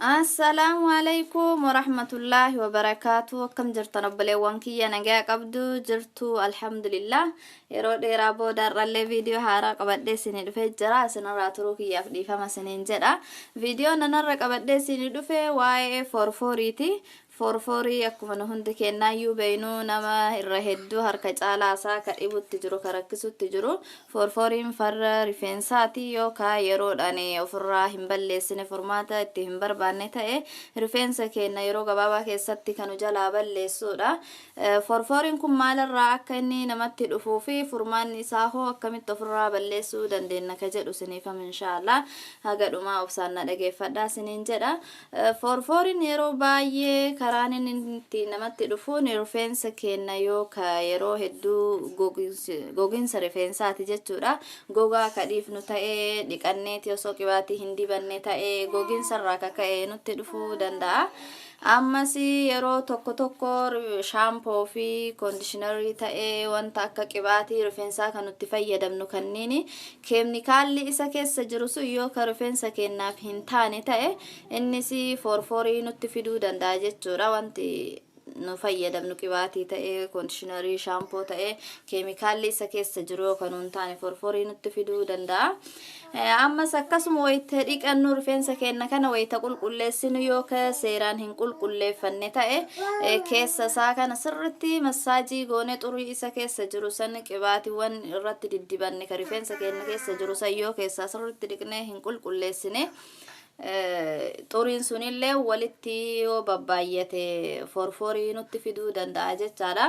Assalaamu alaikum warahmatullaahi wabarakaatu. Akkam jirtan obboleewwan kiyya? Nagaa qabdu jirtu? Alhamdulillah, yeroo dheeraa booda har'allee viidiyoo haaraa qabadhee isinii dhufee jira. Isinirraa turuu kiyyaaf dhiifama isiniin jedha. Viidiyoon nanarra qabadhee isinii dhufe waa'ee forforiiti. Forforii akkuma nu hundi kennaayyuu beeynu, nama irra hedduu harka caalaa isaa ka dhibutti jiru, ka rakkisutti jiru. Forforiin farra rifeensaati. Yookaan yeroodhaan ofirraa hin balleessine, furmaata itti hin barbaanne ta'e, rifeensa keenya yeroo gabaabaa keessatti kan jalaa balleessuudha. Forforiin kun maalirraa akka inni namatti dhufuu fi furmaanni isaa hoo akkamitti ofirraa balleessuu dandeenya ka jedhu isiniifam. Inshaallah haga dhumaa obsaan na dhageeffadhaa isiniin jedha. Forforiin yeroo baay'ee karaan inni ittiin namatti dhufuun rifeensa keenya yoo ka yeroo hedduu gogiinsa rifeensaati jechuudha. Gogaa ka dhiifnu ta'ee, dhiqanneeti osoo qibaatii hin dibanne ta'ee, gogiinsa irraa kaka'ee nutti dhufuu danda'a. Ammas yeroo tokko tokko shaampoo fi conditioner ta'ee, wanta akka qibaatii rifeensaa kan nutti fayyadamnu kanneen keemikaalli isa keessa jiru sun yoo ka rifeensa keenyaaf hin taane ta'e, innis forforii nutti fiduu danda'a jechuudha. Wanti nu fayyadamnu qibaatii ta'ee, conditioner, shaampoo ta'ee, keemikaalli isa keessa jiru yoo kan hin taane forforii nutti fiduu danda'a. Ammas akkasuma wayita dhiqannu, rifeensa keenya kana wayita qulqulleessinu, yoo ka seeraan hin qulqulleeffanne ta'e, keessa isaa kana sirritti massage goone xurii isa keessa jiru san, qibaatiiwwan irratti diddibanne ka rifeensa keenya keessa jiru san yoo keessaa sirritti dhiqnee hin qulqulleessine, xuriin sunillee walitti yoo babbaay'ate forforii nutti fiduu danda'a jechaadha.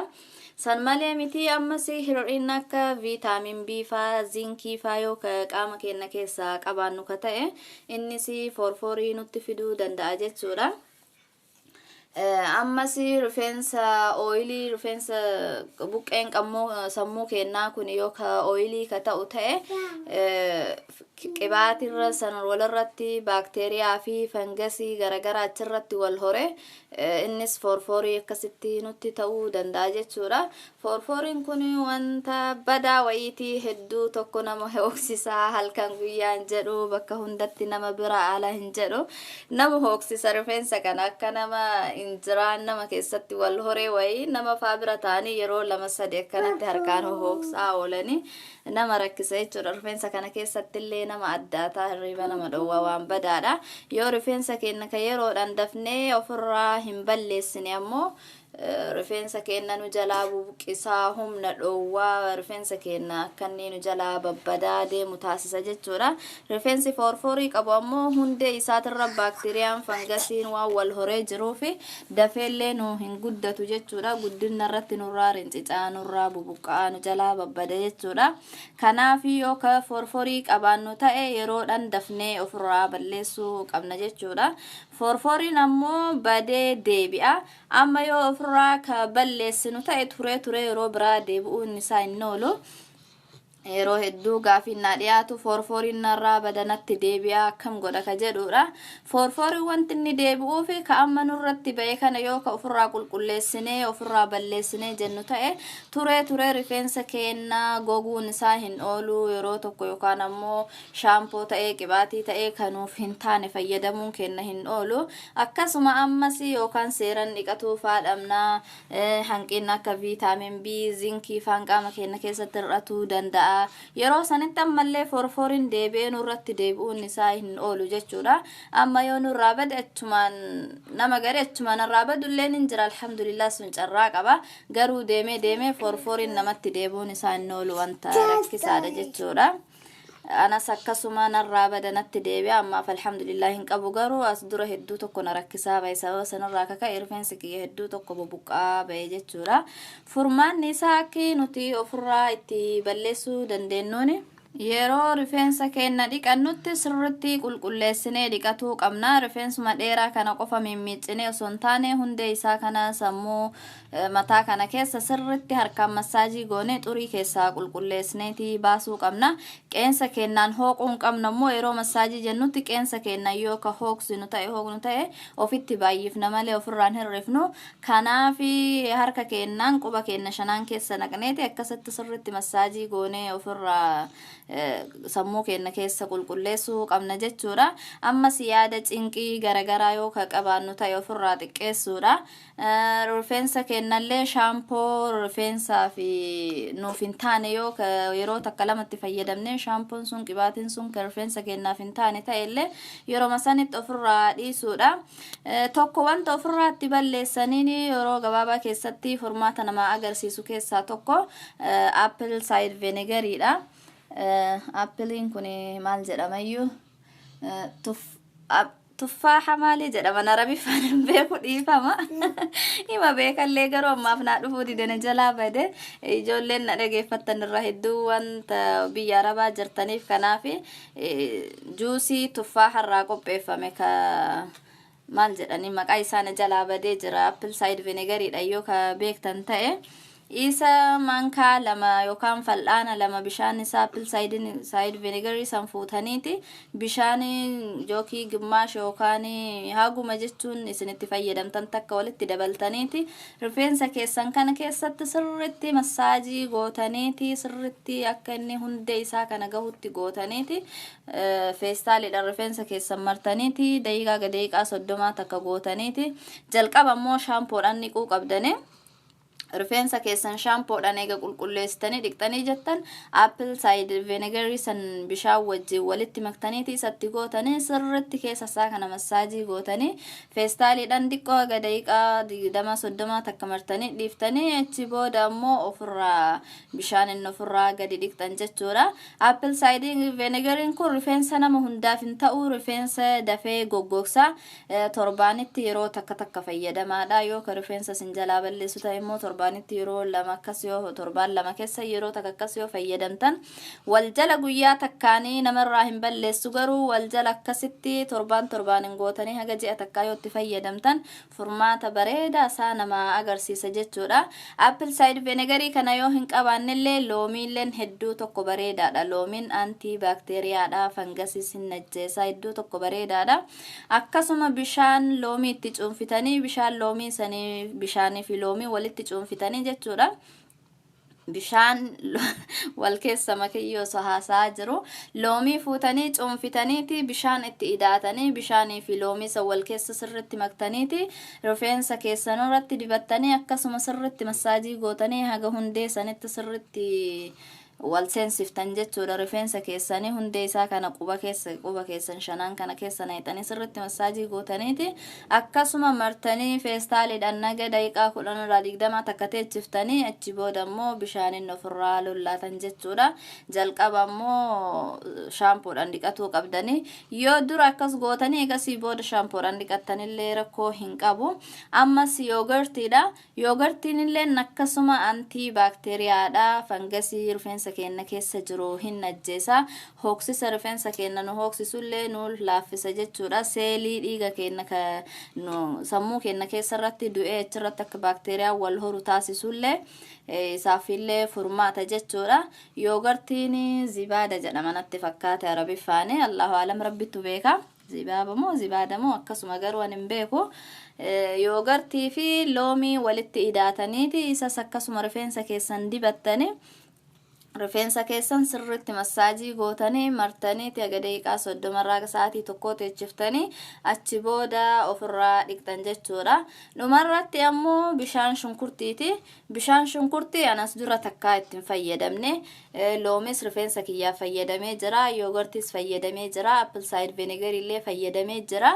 San malee miti, ammas hir'inni akka vitamin B faa, zinkii faa yoo qaama keenya keessaa qabaannu ka ta'e, innis forforii nutti fiduu danda'a jechuudha. Ammas rifeensa oily, rifeensa buqqeen qammoo sammuu keenyaa kun yoo ka oily ka ta'u ta'e, qibaatirra san walirratti baakteeriyaa fi fangasii garaagaraa achirratti wal hore, innis forforii akkasitti nutti ta'uu danda'a jechuudha. Forforiin kun wanta badaa wayiitii, hedduu tokko nama hooksisaa, halkan guyyaan jedhu bakka hundatti nama bira ala hin jedhu nama hooksisa. Rifeensa kana akka nama injiraan nama keessatti wal horee wayii nama faa bira ta'anii yeroo lama sadi akkanatti harkaan hooksaa oolanii nama rakkisa jechuudha. Rifeensa kana keessatti illee nama addaataa, hirriba nama dhowwaa, waan badaadha. Yoo rifeensa keenya ka yeroodhaan dafnee ofirraa hin balleessine ammoo, rifeensa keenya nu jalaa bubuqqisaa, humna dhoowwaa, rifeensa keenya akka inni nu jalaa babbadaa deemu taasisa jechuudha. Rifeensi forforii qabu ammoo hundee isaatirra baakteeriyaan, fangasiin waan wal horee jiruuf dafeellee nu hin guddatu jechuudha. Guddina irratti nurraa rincicaa, nurraa bubuqqa'aa, nu jalaa babbada jechuudha. Kanaaf yoo ka forforii qabaannu ta'e, yeroodhaan dafnee ofirraa balleessuu qabna jechuudha. Forforiin ammoo badee deebi'a. Amma yoo ofirraa ka balleessinu ta'e, turee turee yeroo biraa deebi'uun isaa hin oolu. Yeroo hedduu gaafiin naa dhiyaatu forforiin narraa badanatti deebi'a, akkam godha ka jedhudha. Forforiin wanti inni deebi'uuf, ka amma nurratti ba'e kana yoo ka ofirraa qulqulleessinee ofirraa balleessinee jennu ta'e, turee turee rifeensa keenya goguun isaa hin oolu. Yeroo tokko yookaan ammoo shaampoo ta'ee, qibaatii ta'ee kanuuf hin taane fayyadamuun keenya hin oolu. Akkasuma ammas yookaan seeran dhiqatuu faa dhabnaa, hanqinni akka vitamin B, zinkii faan qaama keenya keessatti hir'atuu danda'a. Yeroo sanitti ammallee forforiin deebi'ee nurratti deebi'uun isaa hin oolu jechuudha. Amma yoo nurraa bade achumaan, nama gari achumaan irraa badullee ni jira, alhamdulillah, sun carraa qaba. Garuu deemee deemee forforiin namatti deebi'uun isaa hin oolu, wanta rakkisaadha jechuudha. Anas akkasuma narraa badanatti deebi'a. Ammaaf alhamdulillah hin qabu, garuu as dura hedduu tokko na rakkisaa bahe. Sababa sanarraa akka ka'e rifeensi kiyya hedduu tokko bubuqqaa bahe jechuudha. Furmaanni isaa akki nuti ofirraa itti balleessuu dandeenyuuni, yeroo rifeensa keenya dhiqannutti sirritti qulqulleessinee dhiqatuu qabna. Rifeensuma dheeraa kana qofa mimmiiccinee osoo hin taane, hundee isaa kana, sammuu mataa kana keessa sirritti harkaan massage goonee xurii keessaa qulqulleessineeti baasuu qabna. Qeensa keenyaan hooquu hin qabna. Immoo yeroo massage jennutti qeensa keenya yoo ka hooksinu ta'e, hooqnu ta'e, ofitti baay'ifna malee ofirraan hirrifnu. Kanaaf harka keenyaan quba keenya shanaan keessa naqneeti akkasitti sirritti massage goonee ofirraa Sammuu keenya keessa qulqulleessuu qabna jechuudha. Ammas yaada cinqii garagaraa yoo ka qabaannu ta'e ofirraa xiqqeessuudha. Rifeensa keenyallee shaampoo rifeensaa fi nuuf hin taane yoo yeroo takka lamatti fayyadamne, shaampoon sun, qibaatiin sun kan rifeensa keenyaaf hin taane ta'e illee yeroo sanitti ofirraa dhiisuudha. Tokko wanta ofirraatti balleessaniin yeroo gabaabaa keessatti furmaata namaa agarsiisu keessaa tokko apple cider vinegariidha. Appleiin kun maal jedhamayyuu, tuffaaxa maalii jedhama? Arabiffaan hin beeku, dhiifama. Hima beekallee garuu ammaaf naa dhufuu didene, jalaa bade. Ijoolleen na dhageeffattan irraa hedduu wanta biyya Arabaa jirtaniif, kanaaf juusii tuffaaxa irraa qopheeffame ka maal jedhanii, maqaa isaan jalaa badee jira. Apple cider vinegariidha yoo ka beektan ta'e. Isa mankaa 2 yookaan fal'aana 2 bishaan isaa apple cider vinegarii san fuutaniiti bishaan jookii gimaash yookaan haguma jechuun isinitti fayyadamtan takka walitti dabaltaniiti rifeensa keessan kana keessatti sirritti massage gootaniiti, sirritti akka inni hundee isaa kana gahutti gootaniiti, feestaaliidhaan rifeensa keessan martaniiti daqiiqaa daqiiqaa 30 takka gootaniiti. Jalqaba immoo shaampoodhaan dhiquu qabdanii. Rifeensa keessan shaampoodhaan eega qulqulleessitanii dhiqxanii jettan, apple cider vinegarii san bishaan wajjin walitti maktaniiti isatti gootanii, sirritti keessa isaa kana massage gootanii, feestaaliidhaan xiqqoo haga daqiiqaa 20 30 takka martanii dhiiftanii, achi booda ammoo ofirraa bishaan inni ofirraa gadi dhiqxan jechuudha. Apple cider vinegariin kun rifeensa nama hundaaf hin ta'u, rifeensa dafee goggogsa. Torbaanitti yeroo takka takka fayyadamaadha. Yoo ka rifeensa isin jalaa balleessu ta'e immoo torbaanitti yeroo lama akkas, yoo torbaan 2 keessa yeroo takka akkas yoo fayyadamtan, wal jala guyyaa takkaanii namarraa hin balleessu. Garuu wal jala akkasitti torbaan torbaan hin gootanii haga ji'a takkaa yoo itti fayyadamtan, furmaata bareedaa isaa nama agarsiisa jechuudha. Apple cider vinegarii kana yoo hin qabaannellee loomiilleen hedduu tokko bareedaadha. Loomiin anti bacteriadha, fangasis hin ajjeesa, hedduu tokko bareedaadha. Akkasuma bishaan loomii itti cuunfitanii, bishaan loomii sanii, bishaanii fi loomii walitti cuunfitanii jechuudha. Bishaan wal keessa makiyyoo osoo haasa'aa jiru, loomii fuutanii cuunfitaniiti bishaan itti idaatanii, bishaanii fi loomii san wal keessa sirritti maktaniiti rifeensa keessan irratti dibattanii, akkasuma sirritti massage gootanii haga hundee sanitti sirritti wal seensiftan jechuudha. Rifeensa keessanii hundee isaa kana quba keessa, quba keessan shanaan kana keessa naqxanii sirritti massage gootaniiti, akkasuma martanii feestaaliidhaan naga daqiiqaa 10 irraa 20 takka teechiftanii, achi booda immoo bishaaniin ofirraa lollaatan jechuudha. Jalqaba immoo shaampoodhaan dhiqatuu qabdanii. Yoo dura akkas gootanii egasii booda shaampoodhaan dhiqattanillee rakkoo hin qabu. Ammas yogurtiidha. Yogurtiin illee akkasuma anti bacteriadha, fangasii rifeensa keenya keessa jiru hin ajjeesa, hooksisa rifeensa keenya nu hooksisullee nu laaffisa jechuudha. Seelii dhiiga keenya ka nu sammuu keenya keessa irratti du'ee achirratti akka baakteeriyaa wal horu taasisullee isaafillee furmaata jechuudha. Yogurtiin zibaada jedhama natti fakkaate Arabiffaani, allahu alam, rabbittu beeka. Zibaaba moo zibaada moo akkasuma, garuu ani hin beeku. Yogurtii fi loomii walitti idaataniiti isas akkasuma rifeensa keessan dibattanii, rifeensa keessan sirriitti massage gootanii martaniiti haga daqiiqaa 30rraa sa'aatii tokkoo teechiftanii, achi booda ofirraa dhiqxan jechuudha. Dhumarratti ammoo bishaan shunkurtiiti. Bishaan shunkurtii anas dura takkaa ittiin fayyadamne. Loomis rifeensa kiyyaa fayyadamee jira. Yogurtis fayyadamee jira. Apple cider vinegar illee fayyadamee jira.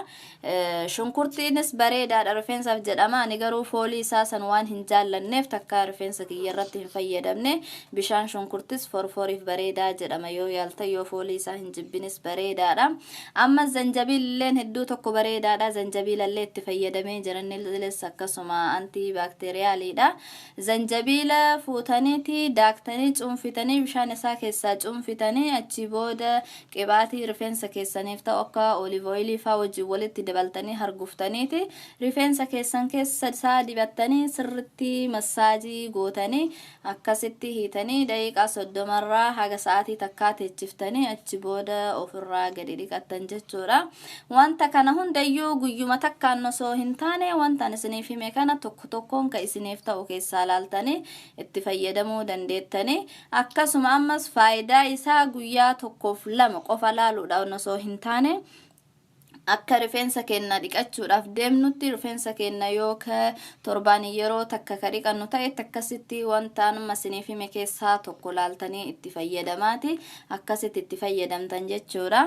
Shunkurtiinis bareedaadha rifeensaaf jedhama. Ani garuu foolii isaa san waan hin jaallanneef takkaa rifeensa kiyya irratti hin fayyadamne. Bishaan shunkurtis forforiif bareedaa jedhama, yoo yaalta, yoo foolii isaa hin jibbinis bareedaadha. Amma zanjabiil illeen hedduu tokko bareedaadha. Zanjabiila illee itti fayyadamee jira. Innis akkasuma anti bacterialiidha. Zanjabiila fuutaniiti daaktanii cuunfitanii, bishaan isaa keessaa cuunfitanii, achi booda qibaatii rifeensa keessaniif ta'u akka olive oilii faa wajjin walitti dabaltanii harguftaniiti rifeensa keessan keessa isaa dibattanii, sirritti massage gootanii, akkasitti hiitanii daqiiqaa 30rraa haga sa'aatii takkaa teechiftanii achi booda ofirraa gadi dhiqattan jechuudha. Wanta kana hundayyuu guyyuma takkaan osoo hin taane, wanta ani isiniif hime kana tokko tokkoon ka isiniif ta'u keessaa laaltanii itti fayyadamuu dandeettanii. Akkasuma ammas faayidaa isaa guyyaa tokkoof lama qofa laaluudhaan osoo hin taane, akka rifeensa keenya dhiqachuudhaaf deemnutti, rifeensa keenya yoo ka torbaan yeroo takka ka dhiqannu ta'e, akkasitti wanta amma isiniif hime keessaa tokko laaltanii itti fayyadamaati, akkasitti itti fayyadamtan jechuudha.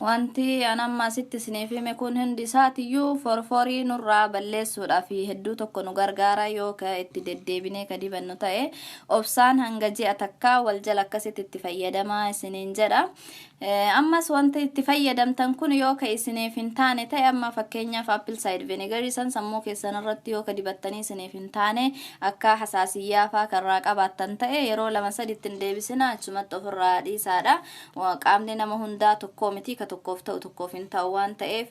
Wanti an amma asitti isiniif hime kun hundi isaatiyyuu forforii nurraa balleessuudhaaf hedduu tokko nu gargaara. Yoo ka itti deddeebinee ka dibannu ta'e, obsaan hanga ji'a takkaa wal jala akkasitti itti fayyadamaa isiniin jedha. Ammas wanti itti fayyadamtan kun yoo ka isiniif hin taane ta'e, amma fakkeenyaaf apple cider vinegarii san sammuu keessan irratti yoo ka dibattanii isiniif hin taane, akka hasaasiyyaa faa karraa qabaattan ta'e, yeroo lama sadi ittiin deebisina, achumatti ofirraa dhiisaadha. Qaamni nama hundaa tokkoo miti, ka tokkoof ta'u tokkoof hin ta'u waan ta'eef.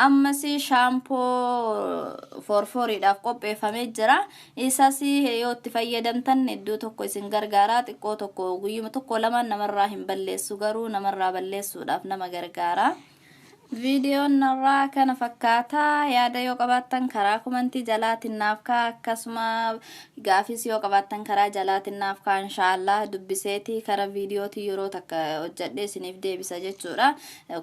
Ammas shaampoo forforiidhaaf qopheeffamee jira. Isas yoo itti fayyadamtan iddoo tokko isin gargaara. Xiqqoo tokko guyyuma tokko lamaan namarraa hin balleessu, garuu namarraa balleessuudhaaf nama gargaara. Viidiyoon narraa kana fakkaataa. Yaada yoo qabaattan karaa komantii jalaatiin naaf kaa, akkasuma gaafis yoo qabaattan karaa jalaatiin naaf kaa. Inshaallah dubbiseetii karaa viidiyootii yeroo takka hojjedhee isiniif deebisa jechuudha.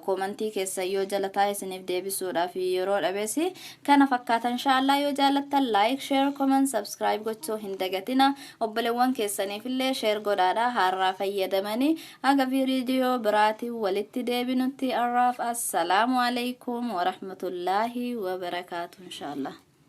Komantii keessa yoo jala taa'e isiniif deebisuudhaaf yeroo dhabeesi. Kana fakkaata. Inshaallah yoo jaallattan like, share, comment, subscribe gochuu hin dagatina. Obboleewwan keessaniif illee share godhaadha har'aa fayyadamanii. Haga viidiyoo biraatiin walitti deebinutti, har'aaf assalaamu alaikum warahmatullaahi wabarakaatu inshaallah.